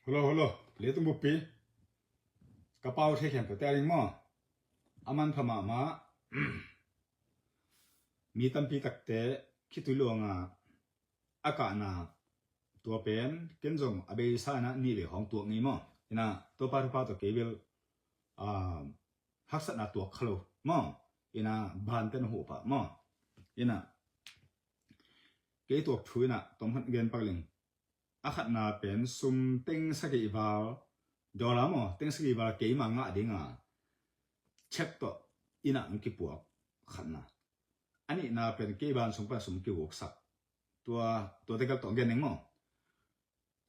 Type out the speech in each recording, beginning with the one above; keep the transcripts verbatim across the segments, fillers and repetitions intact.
Hello, hello. Leitung buppi. Ka pau thei khempeuh te a ding maw? A manpha mahmah. Mi tampi takte khitui luanga a kahna tua pen ken zong a beisa inah nih vei hong tuak ngei maw? Inah Topa thupha tawh kei bel, ah, haksatna tuak kha lo maw? Inah bante na huh pah maw? Inah kei tuak thu inah tom khat gen pak ling. A khatna pen sum teng sagih val, dollar maw, teng sagih val keima ngah dinga check tawh inah hong kipuak khatna. A nihna pen kei ban sung pan sum kivuksak. Tua, tua tegel tawh gen ning maw?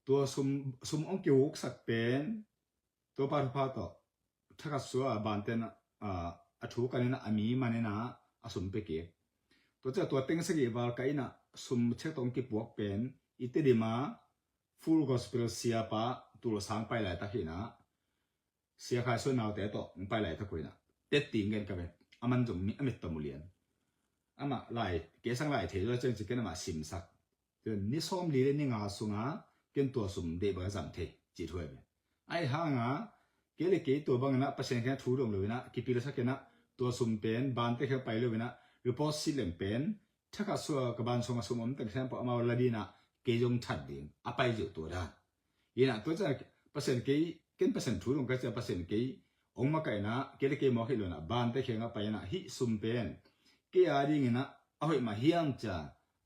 Tua sum, sum hong kivuksak pen Topa thupha tawh thakhat sua a banten, ah, a thu kan inah a mi man inah a sum pia kik. Tua ciah tua teng sagih val ka inah sum check tawh hong kipuak pen i Tedim a Full Gospel siapa Tulsang pai laitak hi inah, Sia Khai Suan naute tawh hong pai laitak uh inah, tet ting gen ka ve. A man zong mi a mit tawh mu lian. Amah lai, kei sang lai thei lo ciang ci ken amah simsak. Tua ni sawmli le ni nga sunga ken tua sum deih bang a zang thei cih thu hi ve. Ahi hanga kei le kei tua bang inah Pasian kiang thu dong lo inah kipilsak inah tua sum pen bante kiang pai lo inah report si leng pen thakhat sua ka ban sunga sum om teng khempeuh amau la dinah kei zong that ding a pai zeuh tua dan. Inah tua ciah Pasian kei, ken Pasian thu dong ka ciah Pasian kei hong makaihna kei le kei mawk hi lo inah bante kiangah pai inah hih sum pen kei a ding inah a hoih mah hiam cia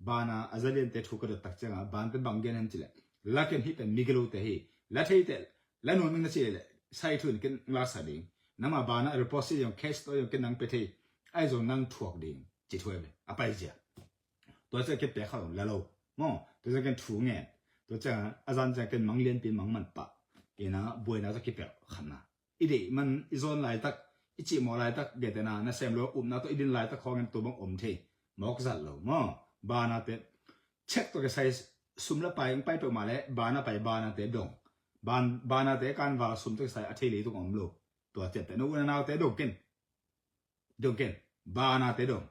bana a zaliante thu ka dot tak cianga bante bang gen hen cileh, la ken hih pen migilote hi, la theite la nuam ing na cileh sai thu in ken laksa ding. Nangma bana report si zong case tawh zong ken nang pe thei, ahi zong nang thuak ding ci thu hi ve. A pai zia. Tua ciah ken pek kha la lo maw? Tua ciah ken thu ngen. Tua ciah a zan ciah ken mang lianpi mang man pah. Inah buaina tawh kipelh khatna. I deih man i zawn laitak, i cihmawh laitak, gentehna nasem lo upna tawh i din laitak khawngin tua bang om thei. Mawk zat lo maw? Banate check tawh kisai sum la pai, pai peuhmah le bana pai banate dong. Ban, banate kanval sum tawh kisai a thei leitung om lo. Tua ciah teh na u na naute dong ken. Dong ken, banate dong.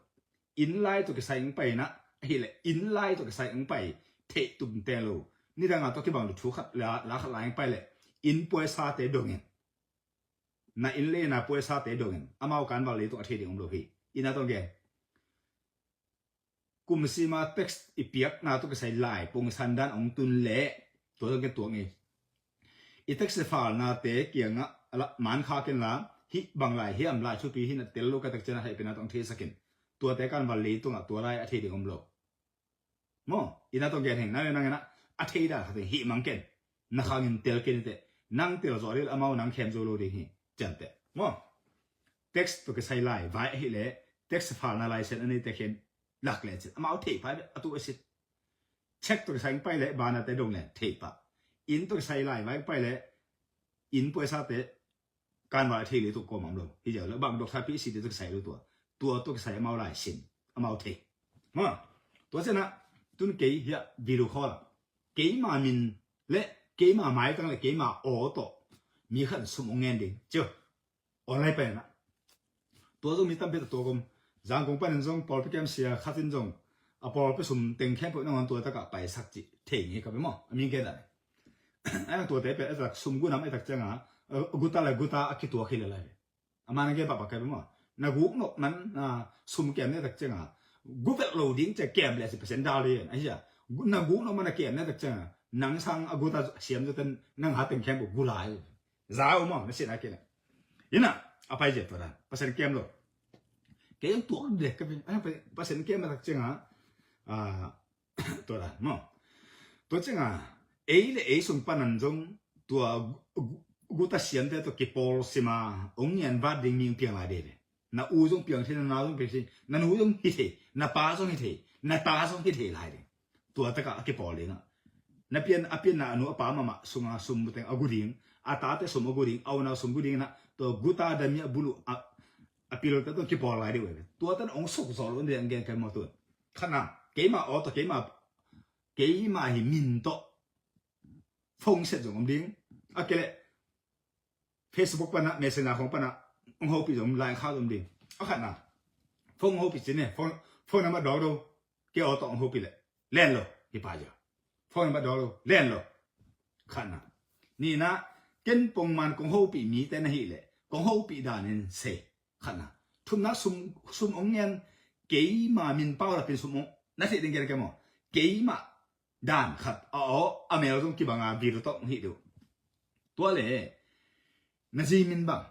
Inn lai tawh kisai ong pai inah, ahileh inn lai tawh kisai ong pai theih tum teng lo. Nidanga tawh kibang lo thu khat la, la khat lai ong pai leh inn puaisate dongin. Na inn le na puaisate dongin. Amau kanval leitung a thei ding om lo hi. Inah tawh gen. Kum sima tax i piakna tawh kisai lai pongsan dan ong tun leh tua tawh ken tuak ngei. I tax i falnate kiangah a la, man kha ken la, hih bang lai hiam, lai thupi hi na tel lo ka tak ciangah haih pen a tawh ong theisak in. Tuate kanval leitungah tua lai a thei ding om lo. Maw, inah tawh gen heng, nang le nang inah a thei dan khat heng hih mang ken. Na khangin tel ken i teh. Nang tel zawh ding amau nang khem zo lo ding hi. Cianteh maw? Tax tawh kisai lai vai ahileh tax falna license a neite khen lak le cin amau thei pah ve, a tu a sit. Check tawh kisai ong pai leh banate dong le thei pah. Inn tawh kisai lai vai ong pai leh inn puaisate kanval a thei leitung kawm om lo. Hi ziau le bang doctor P C te tawh kisai lo tua. Tua tawh kisai amau lai sin. Amau thei. Maw? Tua cianah tun kei hiah video call ah keima min le keima maitang le keima aw tawh mi khat in sum ong ngen ding. Cio. Online pen ah. Tua zong mi tampi tak tua gom. Zangkong panin zong pawlpi kem sia khat in zong a pawlpi sum teng khempeuh nangawn tua takah paisak cih thei ngi ka ve maw? A mi gen dan. Ai tuate pen a tak sum gunam a tak cianga, a guta le guta a kituak hi le lai. Amah na gen pakpak ka ve maw? Na guk nop man, na sum kem ne tak cianga. Gu velh lo ding cia kem le si percent dal ding. Ahi a. Na guk nop man na kem ne tak cianga. Nang sang a guta siam zaten nang ha teng khempeuh gu lai. Zau maw, na sin a kei le. Inah, a pai zia tua dan. Pasian kem lo. Kei ang tuak dek ka ve. Pasian kem a tak cianga. Ah, tua dan maw. Tua cianga, ei le ei sung panan zong tua gu, gu, guta siamte tua kipawl sima ong ngian vat ding mi ong piang lai dede. Na u zong piang thei, na nau zong piang thei, na nu zong hi thei, na pa zong hi thei, na ta zong hi thei lai ding. Tua takah a kipawl dingah. Na pian, a pianna a nu a pa mahmah sunga sum buteng a gu ding, a tate sum a gu ding, a unau sum gu ding inah, tua guta dami a buluh a, a pilte tua kipawl lai ding uh. Tua tan ong suk zaw lo ding ang gen kai maw tun. Khatna, keima aw tawh, keima, keima hi min tawh phone set zong om ding. A kei leh Facebook panah, Messenger khong panah ong hopih zong om, line kha zong om ding. A khatna, phone ong hopih cin e, phone, phone number dawk do, kei aw tawh ong hopih leh len lo, hi pa zia. Phone number dawk lo, len lo. Khatna. Nihna, ken pongman kong hopih mite na hih leh kong hopih danin sei. Khatna. Thumna, sum, sum ong ngen, keima min pau lapin sum ong, na theih ding gen kem aw. Keima dan khat a aw a mel zong kibanga vir tawh hih deuh. Tua le na zi min bang,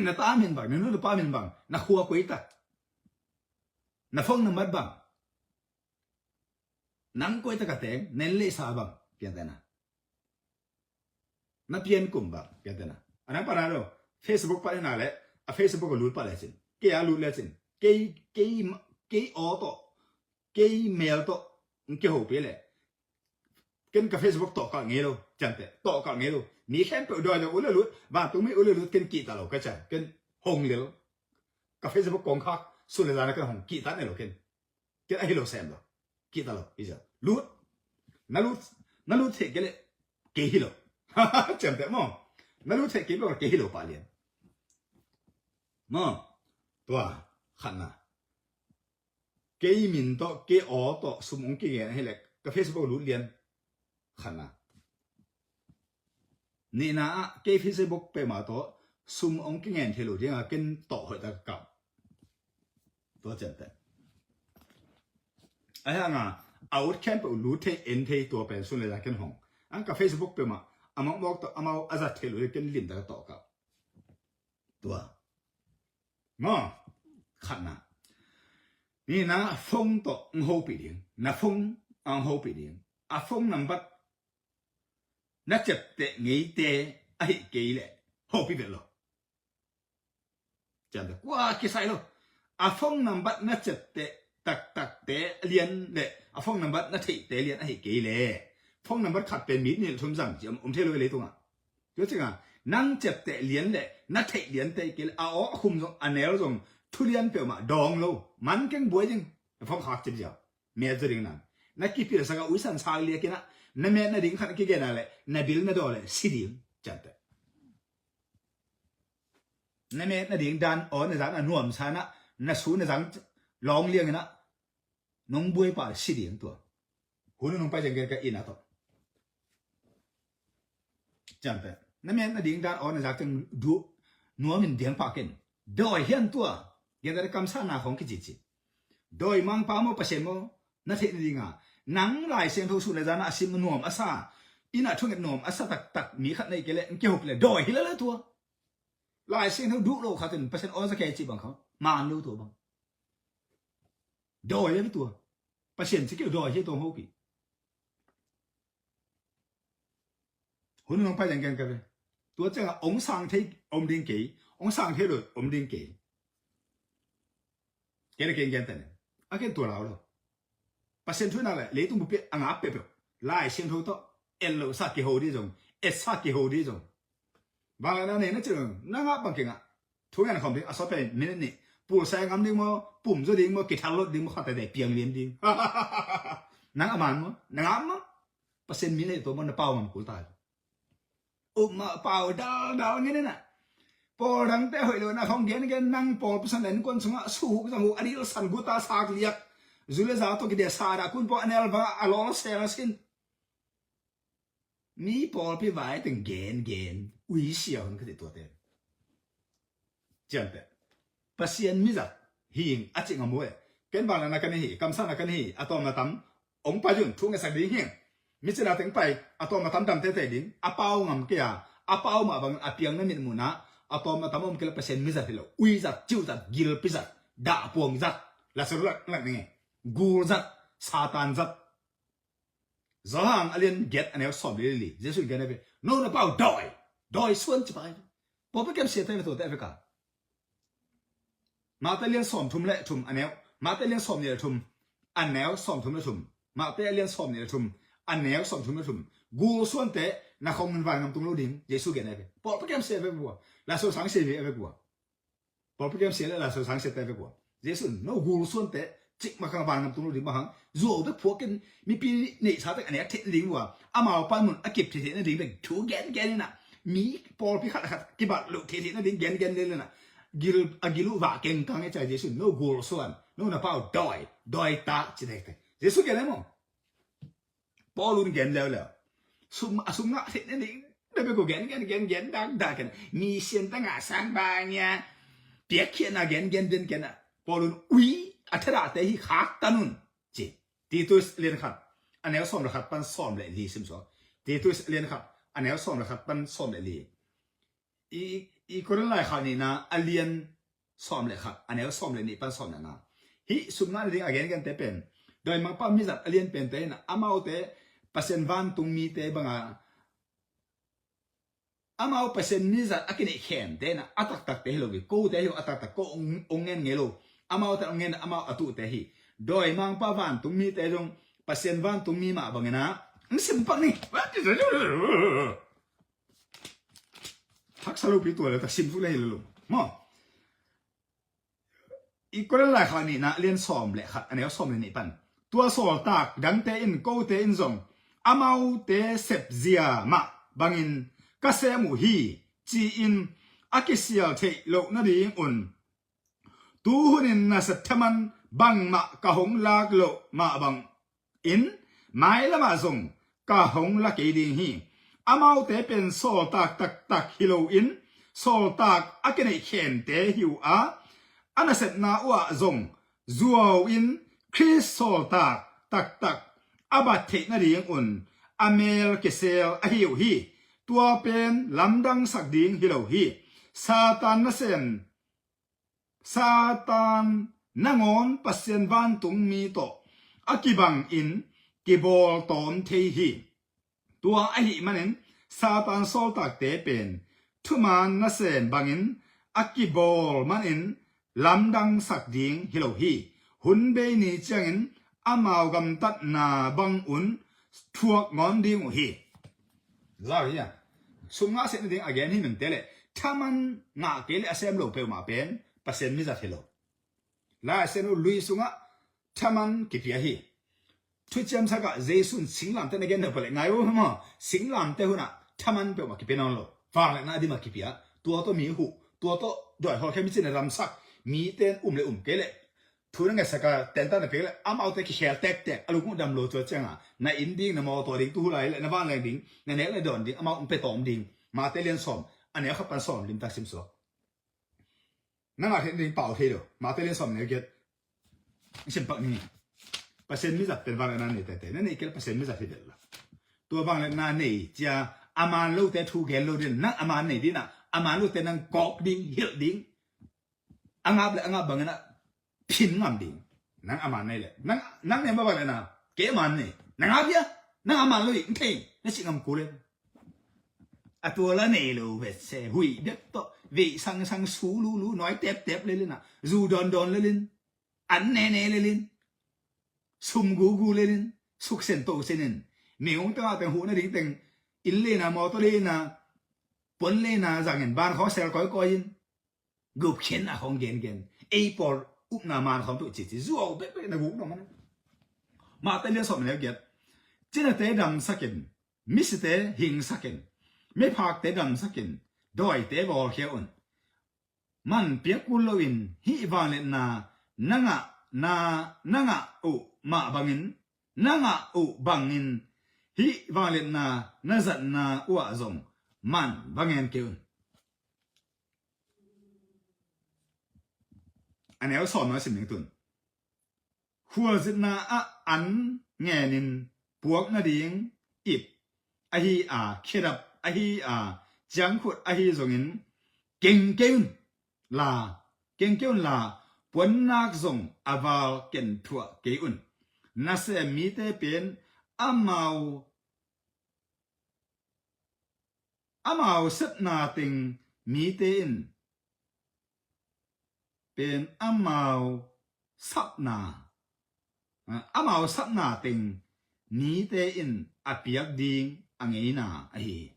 na ta min bang, na nu na pa min bang, na khua koi tak, na phone number bang, nang koi tak a teng, na inn le sa bang, piantena. Na pian kum bang, piantena. A nang pana lo, Facebook pana le, a Facebook a lut pa le cin. Kei a lut le cin. Kei, kei, kei aw tawh, kei mel tawh, kei hopih le. Ken ka Facebook tawh kal ngei lo, ciamteh, tawh kal ngei lo. Mi khempeuh dawi lo, u le lut, vantung mi u le lut, ken kihta lo, ka cia, ken hong lel. Ka Facebook kong khak, sun le zana ken hong kihta ne lo ken. Ken ahi lo sem lo. Kihta lo, hi cia. Lut, na lut, na lut thei kei le, kei hi lo. Ciamteh maw. Na lut thei kei lo, kei hi lo pa lian. Maw, tua, khatna. Kei min tawh, kei aw tawh, sum ong kingen ahi leh, ka Facebook lut lian. Khatna. Nihna ah, kei Facebook pema tawh, sum ong kingen thei lo dinga, ken tawh hoih tak kap. Tua ciamteh. Ahi hanga, a ut khempeuh lut thei, en thei tua pen sun le la ken hong. Ang ka Facebook pema, a mawkmawk tawh, amau a zat thei lo dinga, ken lim tak tawh kap. Tua. Maw, khatna. Nihna phone tawh ong hopih ding. Na phone ong hopih ding. A phone number na ciapteh ngeite ahi kei leh hopih vet lo. Ciamteh kua kisai lo. A phone number na ciapteh taktakte lian le a phone number na theihte lian ahi kei leh phone number khat pen mi nih le thum zang ci om, om thei lo i leitungah. Tua cianga, nang ciapteh lian le na theih liante kei le, a aw a khum zong, a neu zong, thu lian peuhmah dawng lo. Man keng buai ding. Na phone khak cip ziau. Met zaw ding nang. Na kipilsak a uisan sak liak inah, na met nading khat na kigen a le, na bil na daw le, si ding. Ciamteh. Na met nading dan aw na zang a nuamsa inah, na su na zang lawng liang inah, nong buai pah si ding tua. Hun nong pai ciang gen ka inn a tawh. Ciamteh. Na met nading dan aw na zak ciang duh nuamin diang pah ken. Dawi hian tua. Gen ta kamsa na khong kicici. Dawi mangpa maw Pasian maw na theih nadinga. Nang Lai Siangtho sun le zana a sim nuam a sa. Inn a thunget nuam a sa taktak mi khat nei kei le, kihop le. Dawi hi lala tua. Lai Siangtho duh lo khatin Pasian aw za kei ci bang kha. Man lo tua bang. Dawi a tua. Pasian ci kei dawi hi tua hopih. Hun nong pai leng gen ka ve. Tua cianga ong sang thei om ding kei. Ong sang thei lo om ding kei. Kei le kei gen tane. A ken tua lau lo. Pasian thu na le, leitung bupi a ngap peuhpeuh. Lai Siangtho tawh, et lo sa kiho ding zong, et sa kiho ding zong. Bang le na nei na cil zong, na ngap bang kei ngah. Thu ngen khawm ding, a sawt pen minute nih. Pulsa ngam ding maw, pum zaw ding maw, kithal lot ding maw, khat tete piang lian ding. Nang a man maw, na ngap maw. Pasian min hei tua maw, na pau ngam kul ta. Upmah pau daldal ngen inah. Pawl dangte hoih lo na khong gengen nang pawlpi san le innkuan sungah suhuk zanghuk a dilsan guta sak liak. Zu le za tawh kidia sa dah kun pawl a nel vangah a lawlsel a sin. Mi pawlpi vai teng gengen uisia hun ka ti tuate. Ciamteh. Pasian mizat hi ing a cih ngam uh e. Ken vangliatna ka nei hi, kamsangna ka nei hi, a tawpna tam ong pai un, thu ngetsak ding hi ing. Mi cina teng pai, a tawpna tam dam teitei ding, a pau ngam kei a, a pau mah bangin a piang na mitmuhna, a tawpna tam om kei le Pasian mizat hi lo, uizat, ciuzat, gilpizat, dahpuang zat, Lasaru lak, lak ning e, gul zat, Satan zat. Johan a lian giat a neu sawm le li. Jesu in gen a ve. No na pau dawi. Dawi suan ci pai. Pawlpi kem sia te ve to te ve ka. Mate lian sawm thum le thum a neu. Mate lian sawm nih le thum. A neu sawm thum le thum. Mate a lian sawm nih le thum. A neu sawm thum le thum. Gul suan te na khong min vai ngam tung lo ding. Jesu gen a ve. Pawlpi kem sia ve bua. Laso sang sia ve a ve bua. Pawlpi kem sia le Laso sang sia te ve kua. Jesu in no gul suan te cik ma kang van ngam tung lo ding ma hang. Zuau te phuak ken mipi neih sa te a nek theih na ding ua. Amau pan mun a kip theih theih na ding bek thu gen gen ina. Mi pawlpi khat khat kibat lo theih theih na ding gen gen le le na. Gil a gil uh va keng kang e ca Jesu in no gul suan. No na pau dawi. Dawi ta ci te te. Jesu gen e maw. Paul un gen leuleu. Sum a sum ngah theih na ding Tabek uh gen gen gen gen dak dak ken. Mi sian ta ngah sang bang ia. Piakkhiatna gen gen den ken a. Paul un ui a thadahte hi khaktan un. Ci. Titus lian khat a neu sawm le khat pan sawm le li sim saw. Titus lian khat a neu sawm le khat pan sawm le li. I, i Korin laikhak nihna a lian sawm le khat a neu sawm le nih pan sawm le nga. Hih sum ngah nading a gengente pen dawimangpa mizat a lian pente in amaute Pasian vantung mite banga amau Pasian mizat a kineih khente in a taktakte hi lo hi. Kote hi lo a taktak ko ong, ong ngen ngei lo. Amaute ong ngen amau a tuhte hi. Dawimangpa vantung mite zong Pasian vantung mi mah bangin a ong sim pak ni. Haksa lopi tua le tak sim suk le hi lo lo maw. I Korin laikhak nihna lian sawm le khat a neu sawm le nih pan tua sawltak dangte in kote in zong amaute sepzia mah bangin ka sem uh hi ci-in a kisial theih loh nading un. Tuhunin nasep thaman bangmah ka hong lak loh mah bang in mailamah zong ka hong la kei ding hi. Amaute pen sawltak taktak hi loin sawltak a kineih khente hi uh a, a nasepna uhah zong zuau in Khrist sawltak taktak a bat theih nadingun a mel kisel ahi uh hi. Tua pen lamdangsak ding hi lo hi. Satan nasem Satan nangawn Pasian vantungmi tawh a kibangin kibawl tawm thei hi. Tua ahih manin Satan sawltakte pen thuman nasem bangin a kibawl manin lamdangsak ding hi lo hi. Hun bei ni ciangin amau gamtatna bangun thuak ngawn ding uh hi. Zau hi a. Sum ngah seh nading a gen hi minte le thaman ngah kei le a sem lo peuhmah pen Pasian mizat hi lo. Lai Siangtho lui sungah thaman kipia hi. Thuciam sakah Jesu'n singlamteh na gen deuh pah le ngai uh maw. Singlamteh hunah thaman peuhmah kipia nawn lo. Vangliatna a dimah kipia. Tua tawh mi huh. Tua tawh dawi hawlkhia micin a damsak. Mite in um le um kei le thu na ngetsak a tenta na pek le amaute kikhel tektek a lungkung dam lo tua cianga na inn ding na mawtaw ding tuhu lai le na vanleng ding na nek na dawn ding amau hong pia tawm ding. Mate lian sawm a neu khat pan sawm limtak sim suak. Na ngah theih ding pau thei lo. Mate lian sawm neu giat. Sim pak ni. Pasian mizat pen vangliatna nei tete na nei kei le Pasian mizat hi vet la. Tua vangliatna nei cia a man lote thu gen lo ding nang a man nei ding a a man lote nang kawk ding hilh ding. A ngap le a ngap bangin a phin ngam ding. Nang a man nei le nang nang nei ma bang le na kei a man nei nang a bia nang a man lo hi thei na cih ngam kul le. A tua la nei lo vet se huih bek tawh veih sangsang su lulu nawi teptep le lin a zu dawndawn le lin an nene le lin sum gugu le lin suksen tosen in mihung tengah teng huh nading teng inn lena mawtaw lena puan lena zangin ban khaw sel kawikawi in gupkhiatna khawng gengen ei pawl upna man khawng tuh cici zuau bekbek na guk dong mate lian sawm neu giat. Cinate damsakin misite hingsakin miphakte damsakin dawite bawlkhia un. Man piak kul loin hih vangliatna na ngah na na ngah uh mah bangin na ngah uh bangin hih vangliatna na zatna uhah zong man va ngen kei un. A neu sawm na sim ning tun. Khualzinna ah an ngenin puak nading ip ahi a khedap ahi a ciangkhut ahi zongin keng kei un la keng kei un la puannak zong a val ken thuah kei un. Nasem mite pen amau amau sepna teng mite in pen amau sapna amau sapna teng mite in a piak ding a ngeina ahi hi.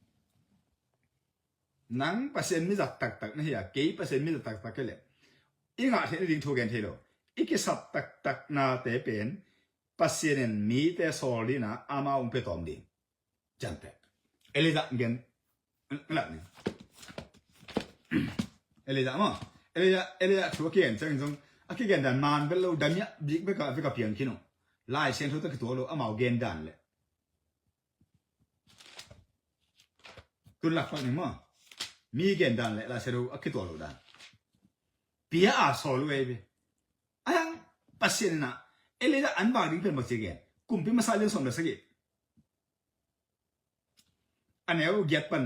Nang Pasian mizat taktak na hi a kei Pasian mizat taktak kei le i ngah theih nading thu gen thei lo. I kisap taktak nate pen Pasian in mite sawl dina amau hong pia tawm ding. Ciangte Elijah gen lak ni. Elijah maw Elijah Elijah thu a kigen ciangin zong a kigen dan man vel lo damiah bik veka veka piang khin uh. Lai Siangtho ta kituak lo amau gen dan le Tun lak pak ning maw. Mi gen dan le la seru a kitual lo dan. Pia a sawl uh ei ve. Ayang Pasian in ah Elijah an vak ding pen bang ci gen. Kumpi Masa lian sawm le sagih. A neu giat pan.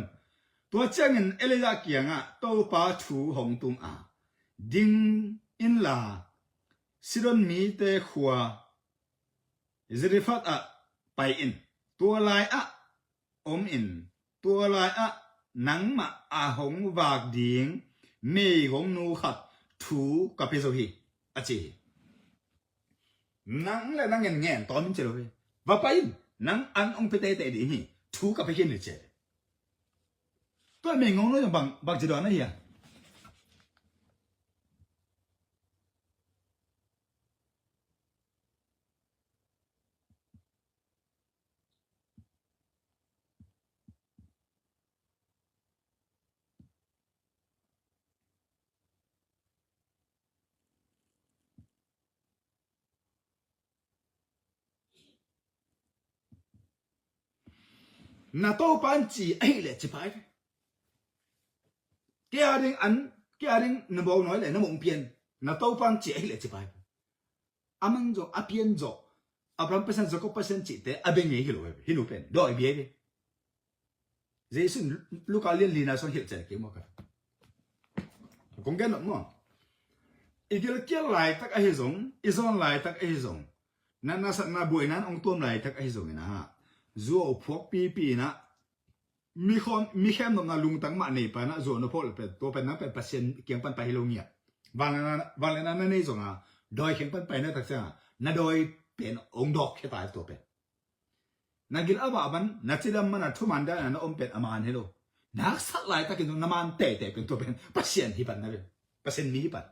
Tua ciangin Elijah kiangah Topa thu hong tung a, ding inla Sidon mite khua Zarephath ah pai in. Tua lai ah om in. Tua lai ah nangmah a hong vak ding meigong nu khat thu ka pia zo hi, a ci hi. Nang le nang ngen ngen tawm in ci lo hi. Va pai in, nang an hong pia teitei ding hi, thu ka pia khin hi ci. Tua meigong nu zong bang, bang ci dawn ahi a. Na Topa in ci ahih leh ci pai. Kei a ding an, kei a ding na bawk nawi leh na mong pian. Na Topa in ci ahih leh ci pai. A man zawh, a pian zawh, Abraham Pasian, Jacob Pasian cihte a bia ngei hi lo hi, hi lo pen dawi bia hi. Jesu in Luka lian lina sung hilh cian kei maw ka. Kong gen nop maw. I gilkial laitak ahi zong, i zawn laitak ahi zong, na nasatna buaina hong tuam laitak ahi zongin ah, zuau phuak pipi in ah, mi khawm, mi khem nopna lungtang mah nei pa in ah zuau na phuak leh pen, tua pen nang pen Pasian kiang pan pai hi lo ngiat. Vangliatna, vangliatna na nei zong a, dawi kheng pan pai na tak ciang a, na dawi pen hong dawk khia ta hi tua pen. Na gil a vah man, na cidam man a thuman dan a na om pen a man hi lo. Na haksat laitakin zong na man teitei pen tua pen Pasian hi pan na pen. Pasian mi hi pan.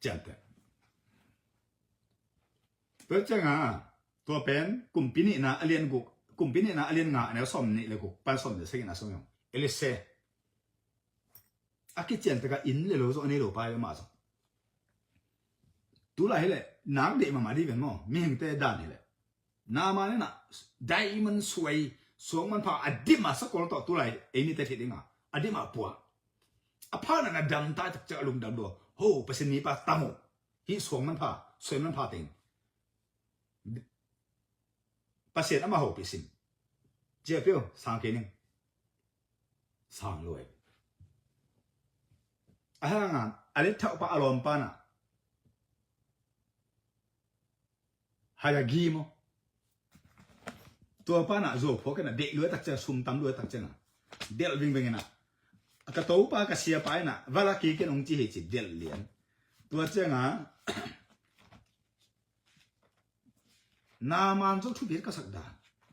Ciamteh. Tua ciang a, tua pen kumpi nihna a lian guk, kumpi nihna a lian nga a neu sawm nih le guk pan sawm nih le sagihna sung zong. Elisha. A kician taka inn le lo zong a nei lo pa hi mah zong. Tulai hi leh nak deih mahmah dih ven maw, mihingte dan hi leh. Naaman in ah diamond suai, suang manpha a dim a sakol tawh tulai ei mite thei ding a, a dim a pua. A pha na na dam tai tak ciang a lungdam lua. Ho, Pasian mipa tam uh. Hih suang manpha, suai manpha teng Pasian amah hopih sim. Cia pio, sang kei ning. Sang lo e. A hang a, a let thauh pa a lawm pa na. Hai a gi maw. Tua pa na zuau phuak in a deih lua tak ciang, sum tam lua tak ciang a. Delh vingveng in a. A ka topa ka siapa in a, va la kik in hong ci hi ci delh lian. Tua ciang a, Naaman zong thupi ka sak dan.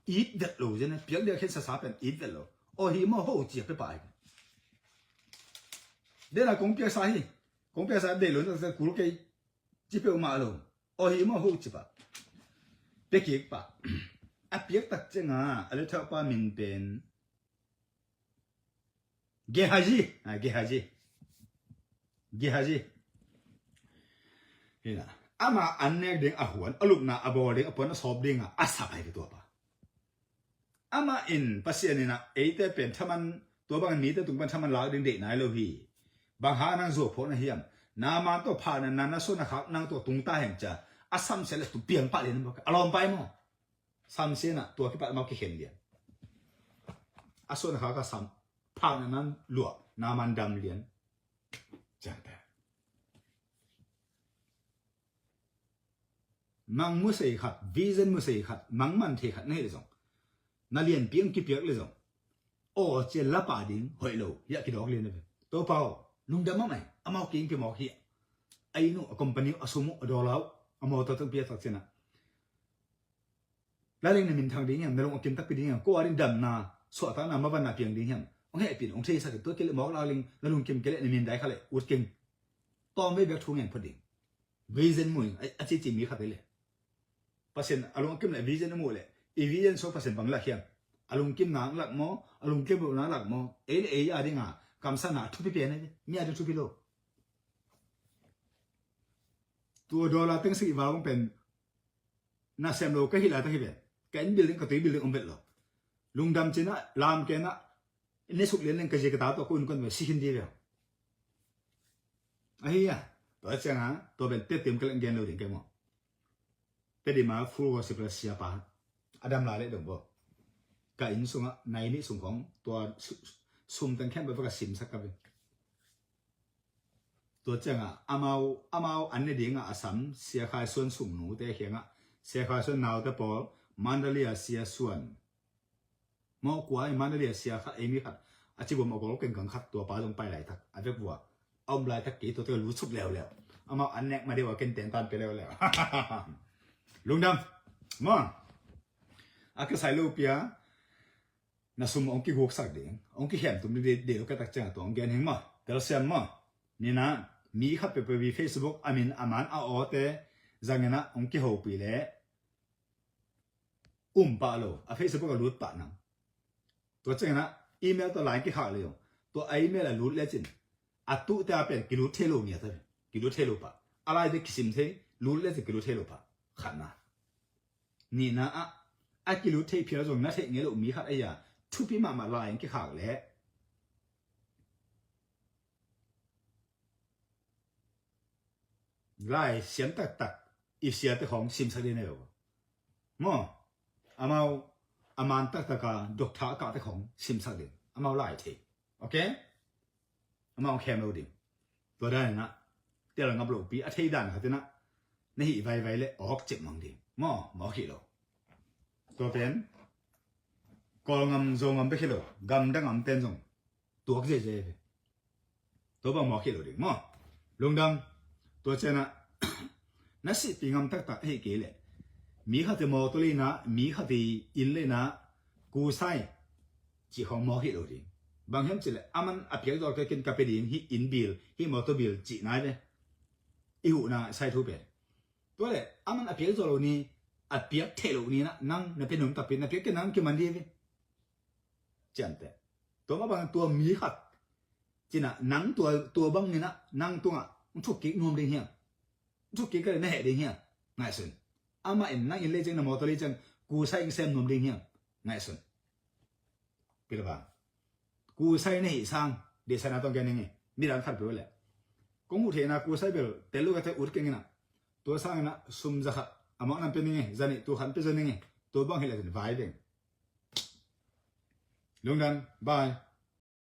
It vet lo zen, piak dia khen sasa pen it vet lo. Aw hi maw ho cia pe pai. Dena kong piak sa hi. Kong piak sa dei lo na sa kul kei. Ci pe ma lo. Aw hi maw ho ci pa. Pe kik pa. A piak tak ciang a, a le thau pa min pen Gehazi, ah, Gehazi. Gehazi. Hina. Ama an nek ding a huan, a lupna a bawl ding, a puan a sawp ding a, a sap ai tua pa. Ama in Pasian in a eite pen thaman, tua bang mite tung pan thaman lak ding deih nai lo hi. Bang hang nang zuau phuak na hiam. Naaman tua pha na, na, na suan na khak nang tua tung ta hiam cia. A samsia le tu piang pah lian bak. A lawm pai maw. Samsia na tua kipat mau kikhen lian. A suan na khak a sam. Phak na nan luah, Naaman dam lian. Ciang ta. Mang musei khat, vision musei khat, mang man thei khat na hi le zong. Na lianpi ang kipiak le zong. Aw cia lapa ding hoih lo, hiah kidawk lian na ve. Topa aw, lungdam mahmah e, amau kingpi mawk hiah. A inn uh, a company uh, a sum uh, a dollar uh, a mawtaw tawh pia tak cianah. Laileng na min thang ding hiam, na lung a kim takpi ding hiam, ko a ding damna, suahtakna, mavanna piang ding hiam. Hong hehpih in, hong theisak in, tua kei leh mawk laileng, na lungkim kei leh na min dai kha leh ut keng. Tawm vei bek thu ngen phot ding. Vision mu in, a, a cici mi khat ei leh. Pasian a lung a kim leh vision a muh leh, i vision sung Pasian bang lak hiam. A lungkimna lak maw, a lungkim lohna lak maw, ei leh ei a dinga, kamsanna a thupi pian ei, mi a ding thupi lo. Tua dollar teng sagih val kong pen, na sem lo ka hih laitak hi pen. Ka inn building, ka tui building om vet lo. Lungdam cinah lam kenah ne suk lianlian ka zia ka ta tawh ko in kon ve si khin di ve. Ahi a, tua cianga tua ben tetem ka leng gen lo ding kei maw? Tedim a full gospel siapa a dam lai leh dong bo. Ka inn sungah nai nih sung khong tua sum teng khempeuh va ka simsak ka ve. Tua ciangah amau amau an ne dingah a sam Sia Khai Suan sumnute kiangah Sia Khai Suan naute pawl Mandalay a Sia Suan maw kua i Mandalay a sia khat ei mi khat a ci bom a gol kengkang khat tua pa zong pai laitak a vek vua a om laitak kei tua teka lutsuk leuleu. Amau an nek ma deuh a ken ten tan pe leuleu. Lungdam maw. A kisai lo pia na sum hong kiguksak ding hong kikhem tum ding deuh ka tak ciangah tua hong gen hing maw. Telsiam maw. Nina mi khat peuhpeuh i Facebook a min a man a awte zanginah hong kihopih leh um pah lo a Facebook a lut pah nang. Tua cianginah email tawh lai kikhak leh zong tua a email a lut lecin a tuhte a pen kilut thei lo ngiat a kilut thei lo pah a lai te kisim thei lut lecin kilut thei lo pah khatna. Nihna ah a kilut thei phial zong na theih ngei loh mi khat ahi a thupi mahmah lai in kikhak leh lai siam taktak i siate khong simsak ding nei lo maw. Amau a man taktaka doctor a kahte khong simsak ding amau lai thei. Ok. Amau khem lo ding. Tua daninah tel ngap lopi a thei dan khatinah na hih vaivai le awk cep mang ding maw mawk hih lo. Tua pen Kawlngam Zongam bek hi lo gamdang am ten zong tuak zeizei ve. Tua bang mawk hi lo ding maw. Lungdam. Tua cianah na sihpi ngam taktak ahi kei leh mi khati mawtaw leinah mi khati inn leinah kusai cih khawng mawk hi lo ding. Bang hiam cileh aman a piak dawr kaikin ka pe ding hih inn bil hih mawtaw bil cih nai ve. I huhna sai thu pen tua leh aman a piak zawh lo ni a piak theih lo ni nah nang na pe nuam takpi na piak ke nang kiman di ve. Ciamteh tua mah bang tua mi khat cinah nang tua tua bang ninah nang tungah n thukkik nuam ding hiam? N thukkik ka le na heh ding hiam? Ngaihsun. Amah in nang in lei ciang na mawtaw lei ciang kusai in sem nuam ding hiam? Ngaihsun. Pilvang kusai na hih sang deihsana tawng gen ning i midang khat peuh leh kong huh theihna kusai bel tel lo ka te ut keng inah tua sanginah sum za khat a mawh nam pe ning i za nih tua khat pe zo ning i tua bang hileh vai ding. Lungdam. Bye.